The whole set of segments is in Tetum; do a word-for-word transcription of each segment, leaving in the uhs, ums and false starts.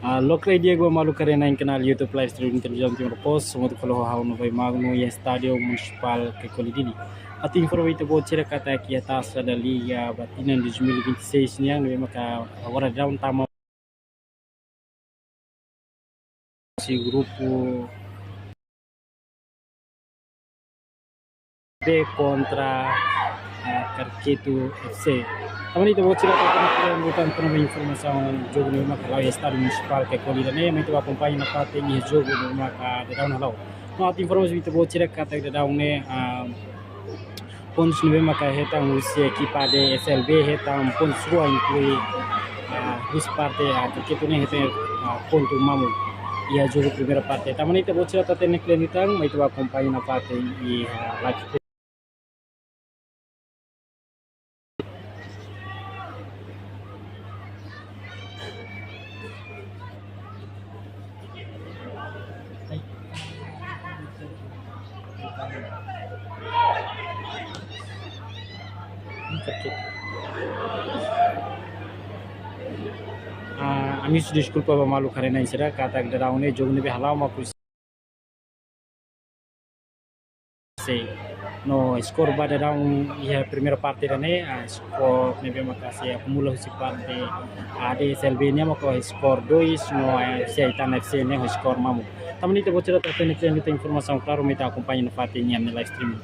Ah, loke rai di'ak ba maluk haree-na'in kanál YouTube live streaming Televizaun Timor Post, hamutuk ho ha'u Novai Magno iha Estádiu Munisipál Caicoli Dili. Atu informa ba ita-boot sira katak iha Taça da Liga ba tinan dois mil e vinte e seis nian, ne'ebé maka agora daudaun tama husi grupu B kontra, eh, Karketu F C. Tanba ne'e ita-boot sira atu kona kalian bukan kona ba informasaun jogu ne'ebé maka hala'o iha Estádiu Munisipál Caicoli Dili ne'e, mai ita bá akompaña nafatin iha jogu ne'ebé maka daudaun hala'o. No atu informa ba ita-boot sira katak daudaun ne'e, ah, pontus ne'ebé maka hetan husi ekipa de S L B hetan pontus rua, inklui, ah, husi parte, ah, Karketu ne'e hetan, ah, pontu mamuk iha jogu primeira parte. Tanba ne'e ita-boot sira atu hatene kle'an liután, mai ita bá akompaña nafatin iha, ah, live. Ah, ami husu deskulpa ba maluk haree-na'in sira katak daudaun ne'e jogu ne'ebé hala'o mak husi sei. No skor ba daudaun iha primeira parte ida-ne'e, ah, skor ne'ebé maka sei akumula husi parte, ah, de S L B nian maka skor dois, no, eh, husi Aitana F C ne'e skor mamuk. Tanba ne'e ita-boot sira atu hatene kle'an liután informasaun klaru, mai ita akompaña nafatin iha ami-nia live streaming.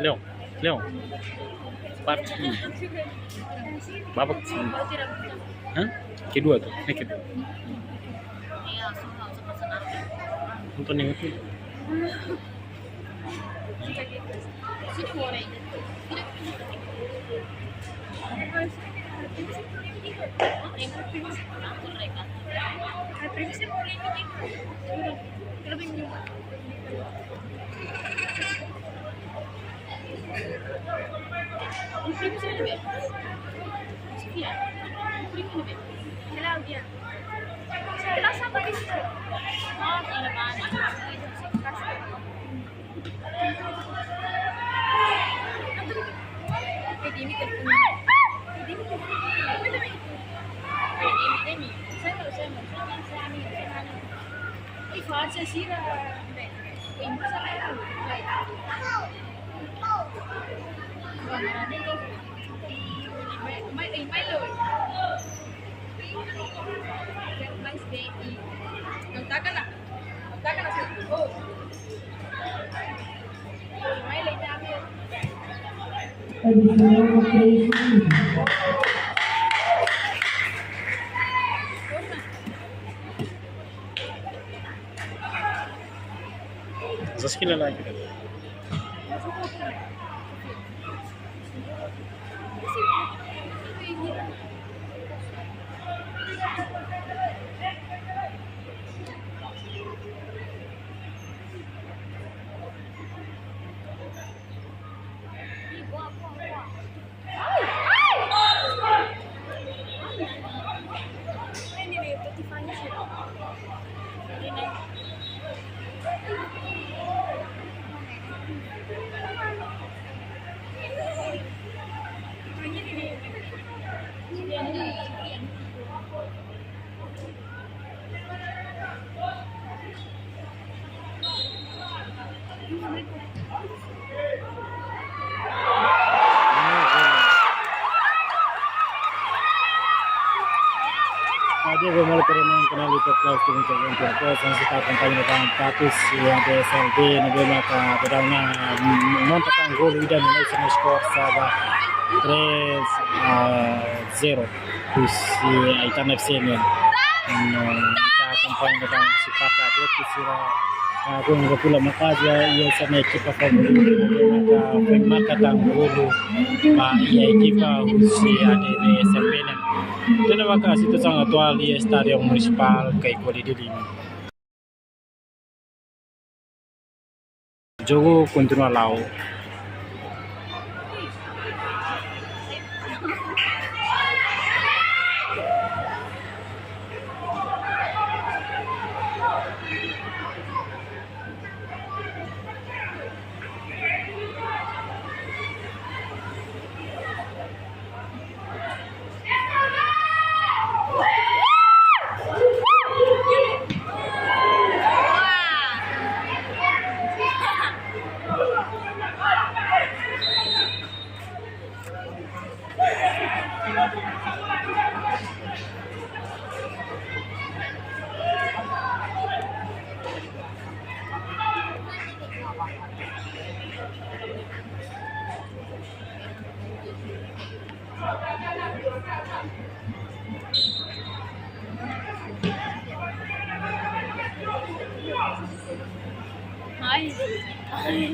Leon, Leon. Parte ini. Babak sini. Hah? Kedua tuh, eh, kedua. Nonton yang itu. Zaskila lagi. Ade, vamos lá, para não, canal YouTube Plus, que não tem tempo, depois, vamos estar acompanhando, tá, tá, esse A D S L B, no bem, tá, tá, não, não, não, tá, tá, gol, e daí, não, se não esforça, vai, três a zero. Husi Aitana F C nian. No, ita akompaña tan husi parte adentru sira, ah, gol no gol pula makaja, iha sira-nia ekipa favorita, maka, maka tan golu ba iha ekipa husi A D S L B nian. Ida-ne'e maka situasaun atuál iha Estádiu Munisipál Caicoli Dili. Jogu kontinua la'o.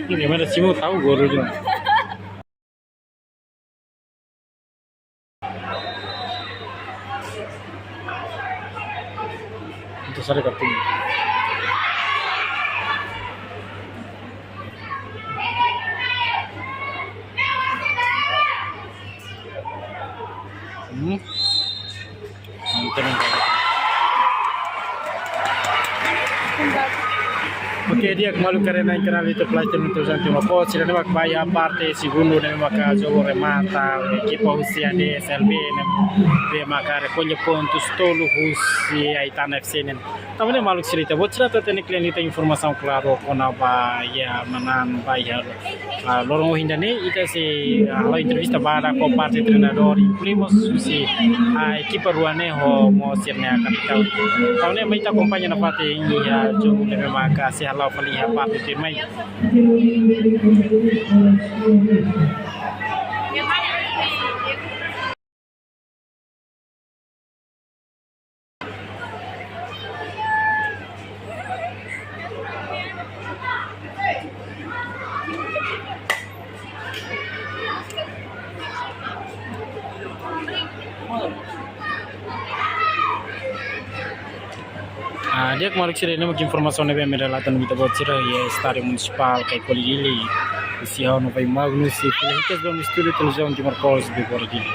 Ini mana simu tahu guru dia. Itu sare kapung. Hmm. Oke, di'ak maluk, karena ikan itu pelajar untuk jantung apa, sira ne'ebé ba iha parte segundu ne'ebé maka jogu remata, ekipa husi A D S L B ne'ebé maka rekolle pontus tolu husi Aitana F C ne'e. Tanba ne'e maluk sira, ita-boot sira atu hatene kle'an ita informasaun klaru kona-ba iha manán ba iha, ah, loron ohin ida-ne'e ita sei, ah, halo entrevista badak ho parte treinadór, inklui mós husi, ah, ekipa rua ne'e ho mós sira-nia kapitaun. Tanba ne'e mai ita akompaña nafatin iha jogu ne'ebé maka sei hala'o fali iha parte tuirmai. Ah, di'ak maluk sira, ne'e mak informasaun ne'ebé ami relata mai ita-boot sira iha Estádiu Munisipál Caicoli Dili. Husi ha'u Novai Magnus, fila hikas ba estúdiu televizaun Timor Post, Bebora Dili.